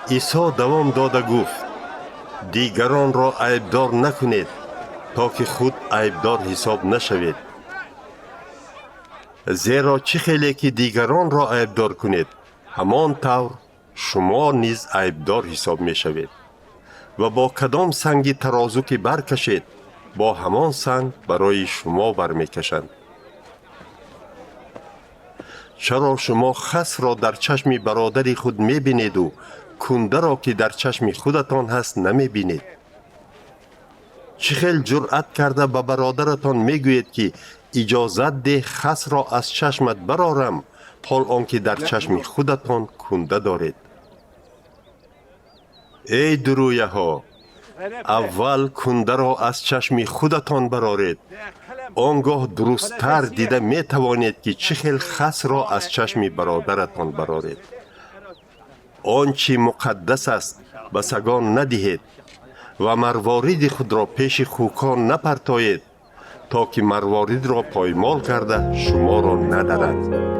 Исо давом дода гуфт: «Дигаронро айбдор накунед, то ки худ айбдор ҳисоб нашавед, зеро чӣ хеле ки дигаронро айбдор кунед, ҳамон тавр шумо низ айбдор ҳисоб мешавед. Ва бо кадом санги тарозу ки баркашед, бо ҳамон санг барои шумо бармекашанд. Чаро шумо хасро дар чашми бародари худ мебинеду кундаро, ки дар чашми худатон ҳаст, намебинед? Чӣ хел ҷуръат карда ба бародаратон мегӯед, ки иҷозат деҳ, хасро аз чашмат барорам, ҳол он ки дар чашми худатон кунда доред? Эй дурӯяҳо, аввал кундаро аз чашми худатон бароред, он гоҳ дурусттар дида метавонед, ки чӣ хел хасро аз чашми бародаратон бароред. Он чӣ муқаддас аст, ба сагон надиҳед ва марвориди худро пеши хукон напартоед, то ки марворидро поймол карда, шуморо надарад.